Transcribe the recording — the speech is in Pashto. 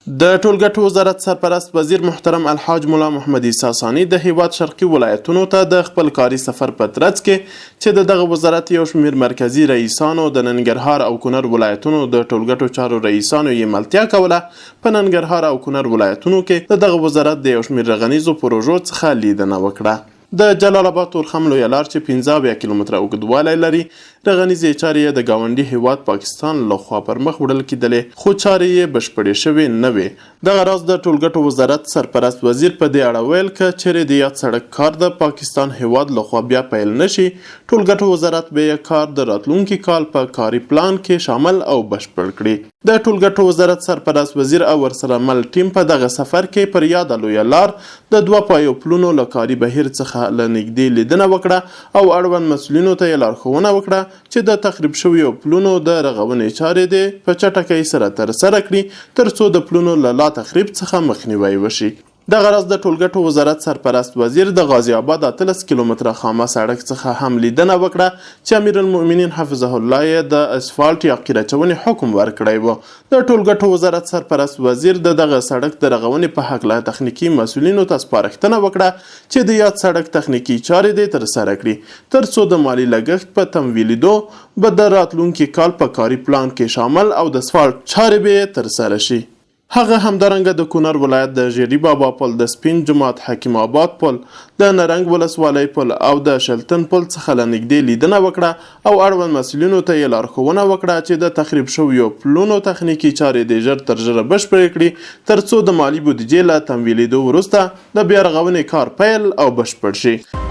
د ټولګټو وزارت سرپرست وزیر محترم الحاج ملا محمد عیسی ثاني د هیواد شرقي ولایتونو ته د خپل کاري سفر په ترڅ کې چې د دغه وزارت یو شمېر مرکزي رئیسانو، د ننګرهار او کونړ ولایتونو د ټولګټو چارو رئیسانو یې ملتیا کوله، په ننګرهار او کونړ ولایتونو کې د دغه وزارت د یو شمېر رغنیزو پروژو څخه لیدنه وکړه. د جلال اباد تورخم لویه لار چې 75 کیلومتره اوږدوالی لري، رغنیزې چارې یې د ګاونډي هېواد پاکستان له خوا پر مخ وړل کېدلې، خو چارې یې بشپړې شوې نه وې. دغه راز د ټولګټو وزارت سرپرست وزیر په دې اړه ویل، که چېرې د یاد سړک کار د پاکستان هېواد له خوا بیا پیل نه شي، ټولګټو وزارت به یې کار د راتلونکي کال په کاري پلان کې شامل او بشپړ کړي. د ټولګټو وزارت سرپرست وزیر او ورسره مل ټیم په دغه سفر کې پر یاده لویه لار د دوه پایو پلونو له کاري بهیر څخه له نږدې لیدنه وکړه او اړوند مسؤلینو ته یې لارښوونه وکړه چې د تخریب شویو پلونو د رغونې چارې دې په چټکۍ سره ترسره کړي ترڅو د پلونو له لا تخریب څخه مخنیوی وشي. دغه راز د ټولګټو وزارت سرپرست وزیر د غازي آباد 18 کیلومتره خامه سړک څخه هم لیدنه وکړه چې امیرالمؤمنین حفظه الله یې د اسفالټ یا قیر اچونې حکم ورکړی و. د ټولګټو وزارت سرپرست وزیر د دغه سړک د رغونې په هکله تخنیکي مسؤلینو ته سپارښتنه وکړه چې د یاد سړک تخنیکي چارې دې ترسره کړي ترڅو د مالي لګښت په تمویلیدو به د راتلونکي کال په کاري پلان کې شامل او د اسفالټ چارې به یې ترسره شي. هغه همدارنګه د کونړ ولایت د ژیړي بابا پل، د سپین جومات حکیم آباد پل، د نرنګ ولسوالۍ پل او د شلتن پل څخه له نږدې لیدنه وکړه او اړوند مسؤلینو ته یې لارښوونه وکړه چې د تخریب شویو پلونو تخنیکي چارې دې ژر تر ژره بشپړې کړي ترڅو د مالي بودیجې له تمویلېدو وروسته د بیارغونې کار پیل او بشپړ شي.